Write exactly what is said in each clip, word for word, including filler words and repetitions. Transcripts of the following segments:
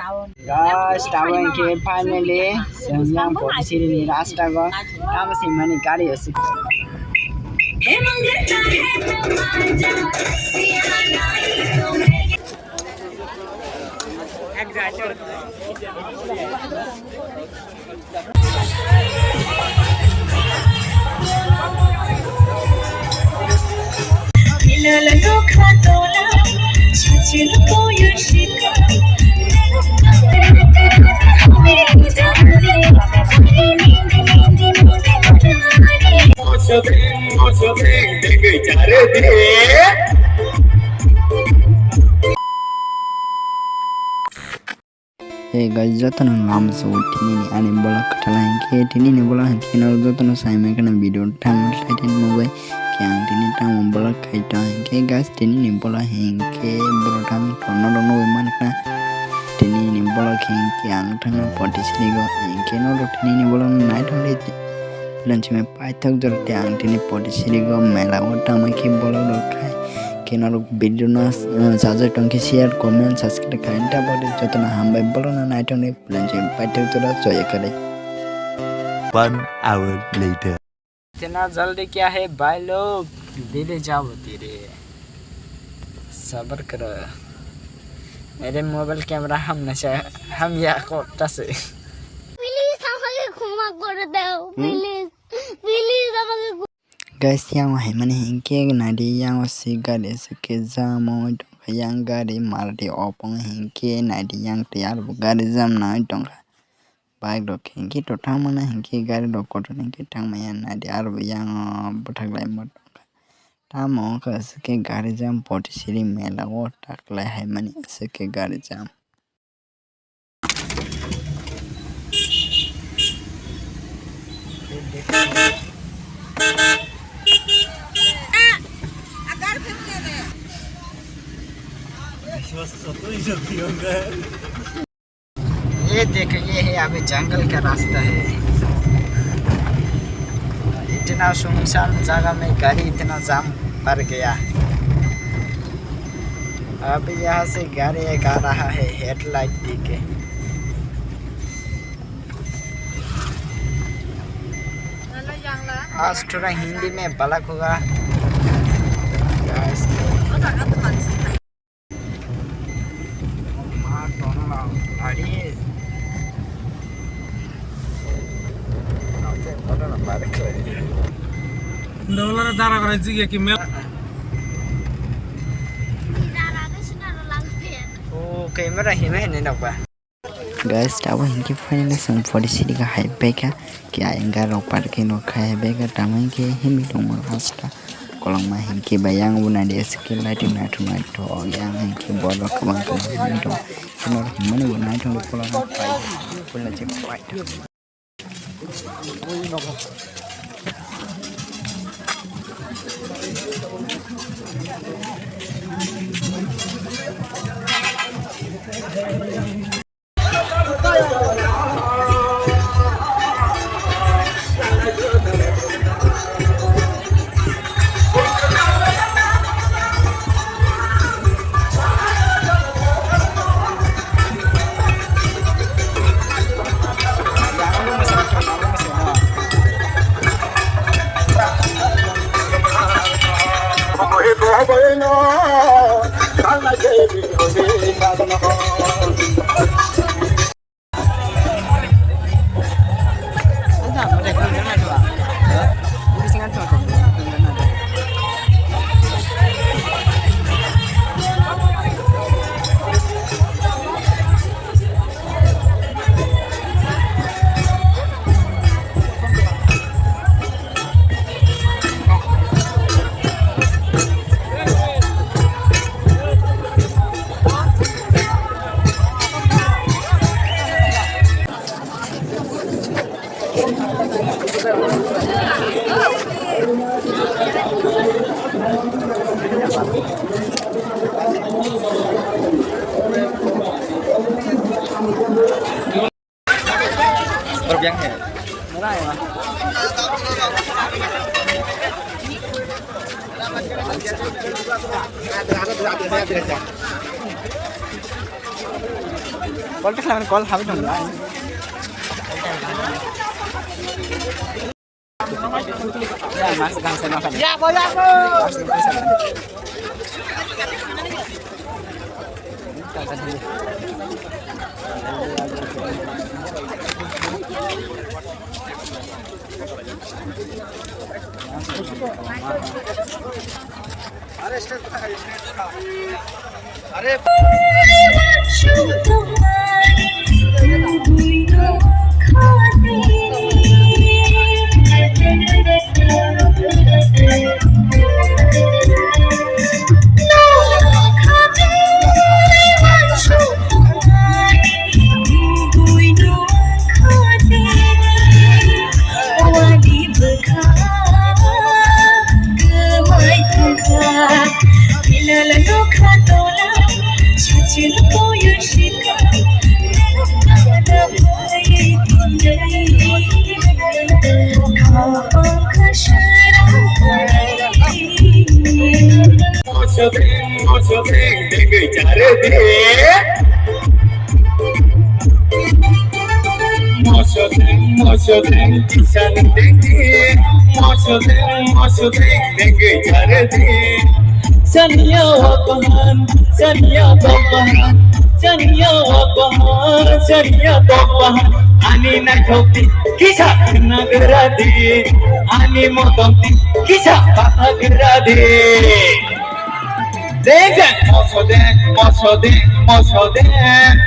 Guys, tabuk hinkhe finally chwng yang Potisiri ni rasta go tamo simi mani gari aswk. Hey guys, jotono lamsao tinini ani vlog kwtal hinkhe, tinini vlog hinkhe norok jotono saimai kheno video tamo thaitani nugwi khe ang tini tamo vlog khaito hinkhe guys, tinini vlog hinkhe borok tamo tonno rok nugwi mankha. Tinini vlog hinkhe ang thangna Potisiri go hinkhe norok tinini vlog no naithok di. Lunchme paithak jora tei ang tini Potisiri go mela o tamo khe vlog rok khai khe norok video no, uh, sajak tongkhe share, comment, subscribe khai ta bodi jotono hambai vlog no naithok di. Lunchme paithak jora joya kwrwi. One hour later. इतना जल्दी क्या है भाई लोग, धीरे जाओ धीरे, सब्र करो, मेरे मोबाइल कैमरा हम नशा, हम या कोटा से। Please, আমাকে ক্ষমা করে দাও, please, please, আমাকে ক্ষমা Guys, yang hai mani hinkhe nadi yang si gari se ke jam oi tongkha, yang gari Maruti opong hinkhe nadi yang tiyar bo gari jam nai tongkha. Bike rok hinkhe to thangmana hinkhe gari rok kotor hinkhe thangmaya nadi aro bo yang bwthak lai mo tongkha. Tamo wngkha aswk khe gari jam Potisiri mela o taklai hai mani aswk khe gari jam. ये देखो, ये है अभी जंगल का रास्ता है। इतना सुनसान जगह में गाड़ी इतना जाम पड़ गया। अभी यहाँ से गाड़ी एक आ रहा है, हेडलाइट दिखे। आज थोड़ा हिंदी में बालक होगा। Dolar dara kore jige ki mel. O camera hima hini nokba. Guys, tabuk hinkhe finally chwng Potisiri khe hai paikha. Khe ayang gari rok parking rok khai hai paikha. Tamo hinkhe himwi tongo rasta. Kolokma hinkhe bai yang bo naidi aswk khe lighting naithok naithok. Yang hinkhe borok kwbang kwbang himwi tongo. Himwi tongo. Puila je white. Baru biang ya? Murah ya, Mas? Call ta khlai mani, call habai tong. Ya, mas gang sa ma kha. Ya, bo, ya, bo. Mosodeng, mosodeng, dengwi chare de. Mosodeng, mosodeng, kisan dengdi. Mosodeng, mosodeng, dengwi chare de. Saniya wabahan, saniya wabahan, saniya wabahan, saniya wabahan. Ani naithok di, kisa nagra di. Ani motom di, kisa patha gra di. Deng deng, mosodeng, mosodeng, mosodeng.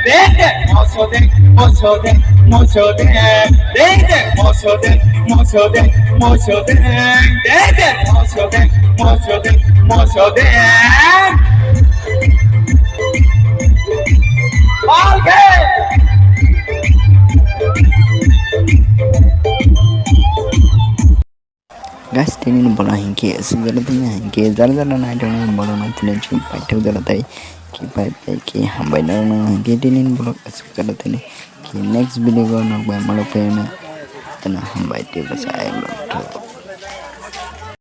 Deng deng, mosodeng, mosodeng, mosodeng. Deng deng, mosodeng, mosodeng, mosodeng. Deng deng, mosodeng, mosodeng, mosodeng. Palke. Guys, tini ni bola hinkhe aswk jora tini hinkhe jara jara nai tongwi bola no tini chum paithak jora tai ki pai pai ki hambai no no hinkhe tini ni bola aswk jora tini ki next video go nok bai malok pai na tini hambai tei bwsa ayang rok.